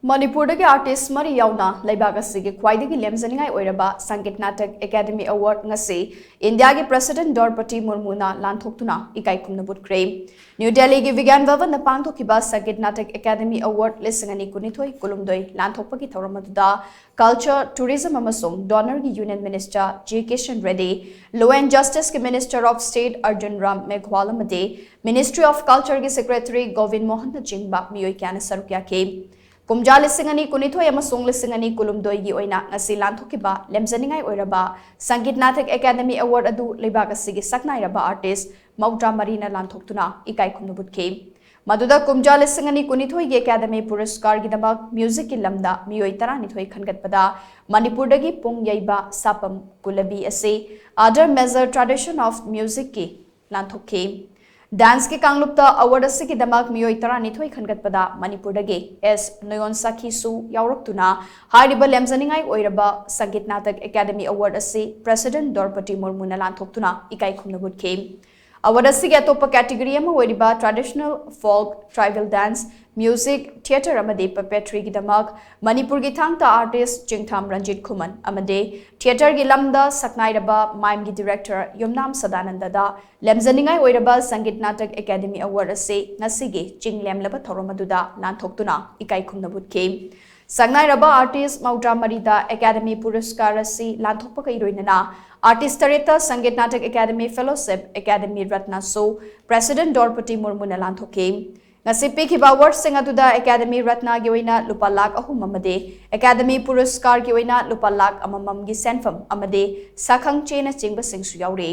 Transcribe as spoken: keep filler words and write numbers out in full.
ꯃꯅꯤꯄꯨꯔꯗꯒꯤ artist ꯃꯔꯤ ꯌꯥꯎꯅ ꯂꯩꯕꯥꯛ ꯑꯁꯤꯒꯤ ꯈ꯭ꯋꯥꯏꯗꯒꯤ ꯂꯦꯝꯖꯅꯤꯡꯉꯥꯏ ꯑꯣꯏꯔꯕ ꯁꯪꯒꯤꯠ ꯅꯥꯇꯛ ꯑꯦꯀꯥꯗꯦꯃꯤ award ꯉꯁꯤ ꯏꯟꯗꯤꯌꯥꯒꯤ President ꯗ꯭ꯔꯧꯄꯗꯤ ꯃꯨꯔꯃꯨꯅ ꯂꯥꯟꯊꯣꯛꯇꯨꯅ ꯏꯀꯥꯏꯈꯨꯝꯅꯕ ꯎꯠꯈ꯭ꯔꯦ꯫ ꯅ꯭ꯌꯨ ꯗꯦꯜꯂꯤꯒꯤ ꯕꯤꯒ꯭ꯌꯥꯟ ꯚꯕꯟꯗ ꯄꯥꯡꯊꯣꯛꯈꯤꯕ ꯁꯪꯒꯤꯠ ꯅꯥꯇꯛ ꯑꯦꯀꯥꯗꯦꯃꯤ award ꯂꯤꯁꯤꯡ ꯑꯅꯤ ꯀꯨꯟꯅꯤꯊꯣꯏ ꯀꯨꯟꯍꯨꯝꯗꯣꯏ ꯂꯥꯟꯊꯣꯛꯄꯒꯤ ꯊꯧꯔꯝ ꯑꯗꯨꯗ Culture, Tourism ꯑꯃꯁꯨꯡ DoNERꯒꯤ Union Minister G Kishan Reddy, Law and Justiceꯀꯤ Minister of State Arjun Ram Meghwal ꯑꯃꯗꯤ Ministry of Cultureꯒꯤ Secretary ꯒꯣꯕꯤꯟ ꯃꯣꯍꯟꯅꯆꯤꯡꯕ ꯃꯤꯑꯣꯏ ꯀꯌꯥꯅ ꯁꯔꯨꯛ ꯌꯥꯈꯤ꯫ ꯀꯨꯝꯖꯥ ꯂꯤꯁꯤꯡ ꯑꯅꯤ ꯀꯨꯟꯅꯤꯊꯣꯏ ꯑꯃꯁꯨꯡ ꯂꯤꯁꯤꯡ ꯑꯅꯤ ꯀꯨꯟꯍꯨꯝꯗꯣꯏꯒꯤ ꯑꯣꯏꯅ ꯉꯁꯤ ꯂꯥꯟꯊꯣꯛꯈꯤꯕ ꯂꯦꯝꯖꯅꯤꯡꯉꯥꯏ ꯑꯣꯏꯔꯕ ꯁꯪꯒꯤꯠ ꯅꯥꯇꯛ ꯑꯦꯀꯥꯗꯦꯃꯤ award ꯑꯗꯨ ꯂꯩꯕꯥꯛ ꯑꯁꯤꯒꯤ ꯁꯛꯅꯥꯏꯔꯕ artist ꯃꯧꯗ꯭ꯔꯥ ꯃꯔꯤꯅ ꯂꯥꯟꯊꯣꯛꯇꯨꯅ ꯏꯀꯥꯏ ꯈꯨꯝꯅꯕ ꯎꯠꯈꯤ꯫ ꯃꯗꯨꯗ ꯀꯨꯝꯖꯥ ꯂꯤꯁꯤꯡ ꯑꯅꯤ ꯀꯨꯟꯅꯤꯊꯣꯏꯒꯤ ꯑꯦꯀꯥꯗꯦꯃꯤ ꯄꯨꯔꯁꯀꯥꯔꯒꯤꯗꯃꯛ musicꯀꯤ ꯂꯝꯗ ꯃꯤꯑꯣꯏ ꯇꯔꯥꯅꯤꯊꯣꯏ ꯈꯟꯒꯠꯄꯗ ꯃꯅꯤꯄꯨꯔꯗꯒꯤ ꯄꯨꯡ ꯌꯩꯕ, ꯁꯥꯄꯝ, ꯀꯨꯂꯕꯤ ꯑꯁꯤ Other Major Tradition of Musicꯀꯤ ꯂꯥꯟꯊꯣꯛꯈꯤ꯫ Danceꯀꯤ ꯀꯥꯡꯂꯨꯞꯇ award ꯑꯁꯤꯒꯤꯗꯃꯛ ꯃꯤꯑꯣꯏ ꯇꯔꯥꯅꯤꯊꯣꯏ ꯈꯟꯒꯠꯄꯗ ꯃꯅꯤꯄꯨꯔꯗꯒꯤ ꯑꯦꯁ ꯅꯣꯌꯣꯟ ꯁꯥꯈꯤꯁꯨ ꯌꯥꯎꯔꯛꯇꯨꯅ ꯍꯥꯏꯔꯤꯕ ꯂꯦꯝꯖꯅꯤꯡꯉꯥꯏ ꯑꯣꯏꯔꯕ ꯁꯪꯒꯤꯠ ꯅꯥꯇꯛ ꯑꯦꯀꯥꯗꯦꯃꯤ award ꯑꯁꯤ President ꯗ꯭ꯔꯧꯄꯗꯤ ꯃꯨꯔꯃꯨꯅ ꯂꯥꯟꯊꯣꯛꯇꯨꯅ ꯏꯀꯥꯏ ꯈꯨꯝꯅꯕ ꯎꯠꯈꯤ꯫ Award ꯑꯁꯤꯒꯤ ꯑꯇꯣꯞꯄ category ꯑꯃ ꯑꯣꯏꯔꯤꯕ Traditional Folk, Tribal Dance, Music, Theatre ꯑꯃꯗꯤ Puppetryꯒꯤꯗꯃꯛ ꯃꯅꯤꯄꯨꯔꯒꯤ ꯊꯥꯡ ꯇꯥ artist ꯆꯤꯡꯊꯥꯝ ꯔꯟꯖꯤꯠ ꯈꯨꯃꯟ ꯑꯃꯗꯤ theatreꯒꯤ ꯂꯝꯗ ꯁꯛꯅꯥꯏꯔꯕ mimeꯒꯤ director ꯌꯨꯝꯅꯥꯝ ꯁꯗꯥꯅꯟꯗꯗ ꯂꯦꯝꯖꯅꯤꯡꯉꯥꯏ ꯑꯣꯏꯔꯕ ꯁꯪꯒꯤꯠ ꯅꯥꯇꯛ ꯑꯦꯀꯥꯗꯦꯃꯤ award ꯑꯁꯤ ꯉꯁꯤꯒꯤ ꯆꯤꯡ ꯂꯦꯝꯂꯕ ꯊꯧꯔꯝ ꯑꯗꯨꯗ ꯂꯥꯟꯊꯣꯛꯇꯨꯅ ꯏꯀꯥꯏ ꯈꯨꯝꯅꯕ ꯎꯠꯈꯤ꯫ ꯁꯛꯅꯥꯏꯔꯕ artist ꯃꯧꯗ꯭ꯔꯥ ꯃꯔꯤꯗ ꯑꯦꯀꯥꯗꯦꯃꯤ ꯄꯨꯔꯁꯀꯥꯔ ꯑꯁꯤ ꯂꯥꯟꯊꯣꯛꯄꯒ ꯏꯔꯣꯏꯅꯅ artist ꯇꯔꯦꯠꯇ Sangeet Natak academy fellowship, academy ꯔꯠꯅꯁꯨ President ꯗ꯭ꯔꯧꯄꯗꯤ ꯃꯨꯔꯃꯨꯅ ꯂꯥꯟꯊꯣꯛꯈꯤ꯫ ꯉꯁꯤ ꯄꯤꯈꯤꯕ awardꯁꯤꯡ ꯑꯗꯨꯗ ꯑꯦꯀꯥꯗꯦꯃꯤ ꯔꯠꯅꯒꯤ ꯑꯣꯏꯅ ꯂꯨꯄꯥ ꯂꯥꯈ ꯑꯍꯨꯝ ꯑꯃꯗꯤ ꯑꯦꯀꯥꯗꯦꯃꯤ ꯄꯨꯔꯁꯀꯥꯔꯒꯤ ꯑꯣꯏꯅ ꯂꯨꯄꯥ ꯂꯥꯈ ꯑꯃꯃꯝꯒꯤ ꯁꯦꯟꯐꯝ ꯑꯃꯗꯤ ꯁꯛꯈꯪ ꯆꯦꯅꯆꯤꯡꯕꯁꯤꯡꯁꯨ ꯌꯥꯎꯔꯤ꯫